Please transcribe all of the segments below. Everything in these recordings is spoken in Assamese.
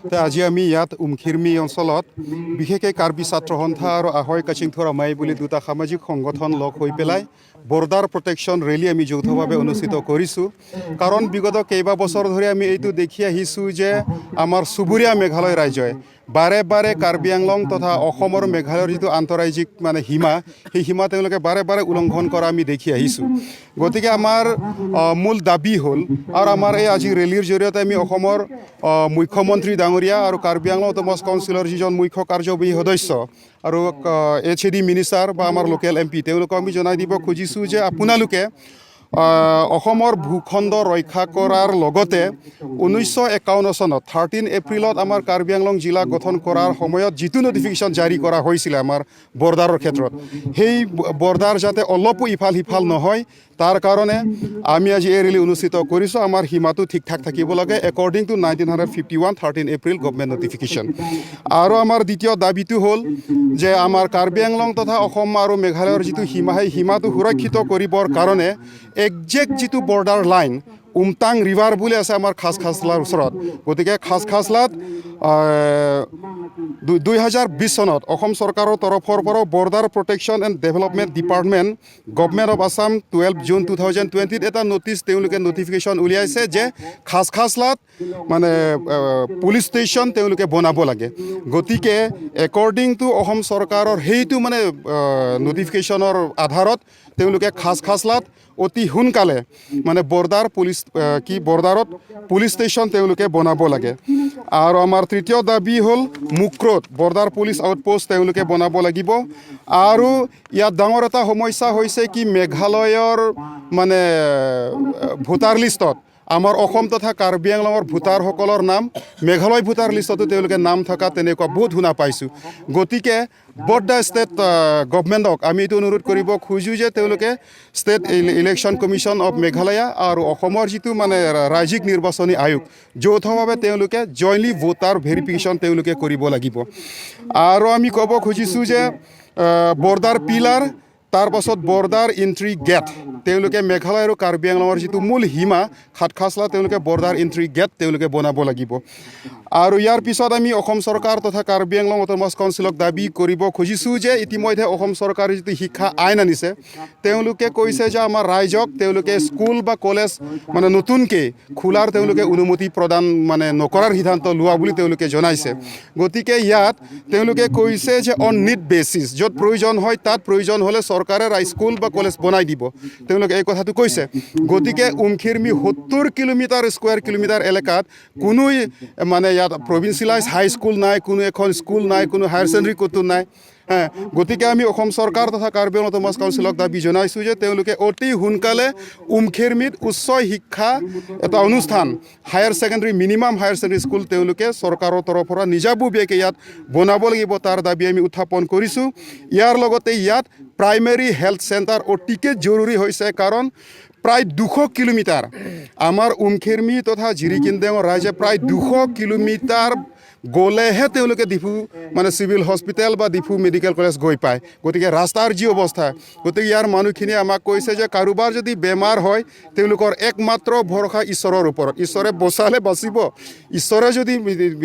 তে আজি আমি ইয়াত উমখিৰমি অঞ্চলত বিশেষকৈ কাৰ্বি ছাত্ৰ সন্থা আৰু আহৈ কাচিংথৰ আমাই বুলি দুটা সামাজিক সংগঠন লগ হৈ পেলাই বৰ্ডাৰ প্ৰটেকশ্যন ৰেলী আমি যৌথভাৱে অনুষ্ঠিত কৰিছোঁ। কাৰণ বিগত কেইবা বছৰ ধৰি আমি এইটো দেখি আহিছোঁ যে আমাৰ চুবুৰীয়া মেঘালয় ৰাজ্যই বাৰে বাৰে কাৰ্বি আংলং তথা অসম আৰু মেঘালয়ৰ যিটো আন্তঃৰাজ্যিক মানে সীমা, সেই সীমা তেওঁলোকে বাৰে বাৰে উলংঘন কৰা আমি দেখি আহিছোঁ। গতিকে আমাৰ মূল দাবী হ'ল আৰু আমাৰ এই আজি ৰেলীৰ জৰিয়তে আমি অসমৰ মুখ্যমন্ত্ৰী ডাঙৰীয়া আৰু কাৰ্বি আংলং অট'নমাছ কাউন্সিলৰ যিজন মুখ্য কাৰ্যবাহী সদস্য আৰু এইচএডি মিনিষ্টাৰ বা আমাৰ লোকেল এমপি, তেওঁলোকক আমি জনাই দিব খুজিছোঁ যে আপোনালোকে অসমৰ ভূখণ্ড ৰক্ষা কৰাৰ লগতে 1951 চনত 13 এপ্ৰিলত আমাৰ কাৰ্বি আংলং জিলা গঠন কৰাৰ সময়ত যিটো নটিফিকেশ্যন জাৰি কৰা হৈছিলে আমাৰ বৰ্ডাৰৰ ক্ষেত্ৰত, সেই বৰ্ডাৰ যাতে অলপো ইফাল সিফাল নহয়, তাৰ কাৰণে আমি আজি এই ৰেলী অনুষ্ঠিত কৰিছোঁ। আমাৰ সীমাটো ঠিক ঠাক থাকিব লাগে according to 1951 13 April government notification। আৰু আমাৰ দ্বিতীয় দাবীটো হ'ল যে আমাৰ কাৰ্বি আংলং তথা অসম আৰু মেঘালয়ৰ যিটো সীমা, সেই সীমাটো সুৰক্ষিত কৰিবৰ কাৰণে একজেক্ট যিটো বৰ্ডাৰ লাইন, উমটাং ৰিভাৰ বুলি আছে আমাৰ খাচখাচলাৰ ওচৰত, গতিকে খাচখাচলাত 2020 চনত অসম চৰকাৰৰ তৰফৰ পৰাও Border Protection and Development Department, Government of Assam, 12 June 2020ত এটা নটিচ, তেওঁলোকে নটিফিকেশ্যন উলিয়াইছে যে খাচখাচলাত মানে পুলিচ ষ্টেচন তেওঁলোকে বনাব লাগে। গতিকে একৰ্ডিং টু অসম চৰকাৰৰ সেইটো মানে নটিফিকেশ্যনৰ আধাৰত তেওঁলোকে খাচখাচলাত অতি সোনকালে মানে বৰ্ডাৰ পুলিচ কি বৰ্ডাৰত পুলিচ ষ্টেচন তেওঁলোকে বনাব লাগে। আৰু আমাৰ তৃতীয় দাবী হ'ল মুক্ৰত বৰ্ডাৰ পুলিচ আউটপোষ্ট তেওঁলোকে বনাব লাগিব। আৰু ইয়াত ডাঙৰ এটা সমস্যা হৈছে কি, মেঘালয়ৰ মানে ভোটাৰ লিষ্টত আমাৰ অসম তথা কাৰ্বি আংলঙৰ ভোটাৰসকলৰ নাম, মেঘালয় ভোটাৰ লিষ্টতো তেওঁলোকে নাম থকা তেনেকুৱা বহুত শুনা পাইছোঁ। গতিকে বথ the state গভমেণ্টক আমি এইটো অনুৰোধ কৰিব খোজোঁ যে তেওঁলোকে State Election Commission of Meghalaya আৰু অসমৰ যিটো মানে ৰাজ্যিক নিৰ্বাচনী আয়োগ, যৌথভাৱে তেওঁলোকে জইণ্টলি ভোটাৰ ভেৰিফিকেশ্যন তেওঁলোকে কৰিব লাগিব। আৰু আমি ক'ব খুজিছোঁ যে বৰ্ডাৰ পিলাৰ, তাৰপাছত বৰ্ডাৰ এণ্ট্ৰি গেট, তেওঁলোকে মেঘালয় আৰু কাৰ্বি আংলঙৰ যিটো মূল সীমা খাটখাচলা, তেওঁলোকে বৰ্ডাৰ এণ্ট্ৰি গেট তেওঁলোকে বনাব লাগিব। আৰু ইয়াৰ পিছত আমি অসম চৰকাৰ তথা কাৰ্বি আংলং অট'নমাছ কাউন্সিলক দাবী কৰিব খুজিছোঁ যে ইতিমধ্যে অসম চৰকাৰে যিটো শিক্ষা আইন আনিছে, তেওঁলোকে কৈছে যে আমাৰ ৰাইজক তেওঁলোকে স্কুল বা কলেজ মানে নতুনকৈ খোলাৰ তেওঁলোকে অনুমতি প্ৰদান মানে নকৰাৰ সিদ্ধান্ত লোৱা বুলি তেওঁলোকে জনাইছে। গতিকে ইয়াত তেওঁলোকে কৈছে যে অন নিড বেচিছ, য'ত প্ৰয়োজন হয় তাত প্ৰয়োজন হ'লে চৰকাৰে স্কুল বা কলেজ বনাই দিব, তেওঁলোকে এই কথাটো কৈছে। গতিকে উমখিৰমি 70 কিলোমিটাৰ স্কুৱেৰ কিলোমিটাৰ এলেকাত কোনো মানে ইয়াত প্ৰভিঞ্চিয়েলাইজ হাই স্কুল নাই, কোনো এখন স্কুল নাই, কোনো হায়াৰ ছেকেণ্ডেৰী ক'তো নাই। হে, গতিকে আমি অসম চৰকাৰ তথা কাৰ্বি আংলং অট'নমাছ কাউন্সিলক দাবী জনাইছোঁ যে তেওঁলোকে অতি সোনকালে উমখিৰমিত উচ্চ শিক্ষা এটা অনুষ্ঠান, higher secondary, minimum higher secondary school তেওঁলোকে চৰকাৰৰ তৰফৰ পৰা নিজাববীয়াকৈ ইয়াত বনাব লাগিব, তাৰ দাবী আমি উত্থাপন কৰিছোঁ। ইয়াৰ লগতে ইয়াত প্ৰাইমেৰী হেল্থ চেণ্টাৰ অতিকে জৰুৰী হৈছে, কাৰণ প্ৰায় 200 কিলোমিটাৰ আমাৰ উমখিৰমি তথা জিৰিকিনদেঙৰ ৰাইজে প্ৰায় 200 কিলোমিটাৰ গ'লেহে তেওঁলোকে ডিফু মানে চিভিল হস্পিটেল বা ডিফু মেডিকেল কলেজ গৈ পায়। গতিকে ৰাস্তাৰ যি অৱস্থা, গতিকে ইয়াৰ মানুহখিনিয়ে আমাক কৈছে যে কাৰোবাৰ যদি বেমাৰ হয়, তেওঁলোকৰ একমাত্ৰ ভৰসা ঈশ্বৰৰ ওপৰত। ঈশ্বৰে বচালে বাচিব, ঈশ্বৰে যদি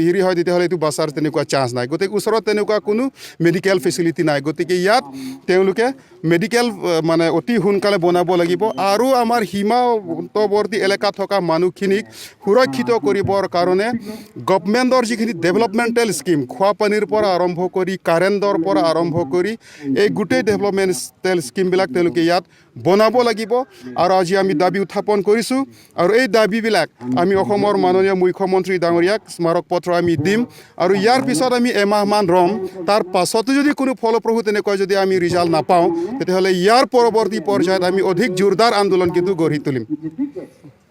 হেৰি হয়, তেতিয়াহ'লে এইটো বাচাৰ তেনেকুৱা চান্স নাই। গতিকে ওচৰত তেনেকুৱা কোনো মেডিকেল ফেচিলিটি নাই। গতিকে ইয়াত তেওঁলোকে মেডিকেল মানে অতি সোনকালে বনাব লাগিব। আৰু আমাৰ সীমান্তৱৰ্তী এলেকাত থকা মানুহখিনিক সুৰক্ষিত কৰিবৰ কাৰণে গভমেণ্টৰ যিখিনি ডেভেলপমেণ্টেল স্কীম, খোৱা পানীৰ পৰা আৰম্ভ কৰি কাৰেণ্টৰ পৰা আৰম্ভ কৰি এই গোটেই ডেভেলপমেণ্টেল স্কীমবিলাক তেওঁলোকে ইয়াত বনাব লাগিব। আৰু আজি আমি দাবী উত্থাপন কৰিছোঁ আৰু এই দাবীবিলাক আমি অসমৰ মাননীয় মুখ্যমন্ত্ৰী ডাঙৰীয়াক স্মাৰক পত্ৰ আমি দিম। আৰু ইয়াৰ পিছত আমি এমাহমান ৰ'ম। তাৰ পাছতো যদি কোনো ফলপ্ৰসূ তেনেকুৱা যদি আমি ৰিজাল্ট নাপাওঁ, তেতিয়াহ'লে ইয়াৰ পৰৱৰ্তী পৰ্যায়ত আমি অধিক জোৰদাৰ আন্দোলন কিন্তু গঢ়ি তুলিম।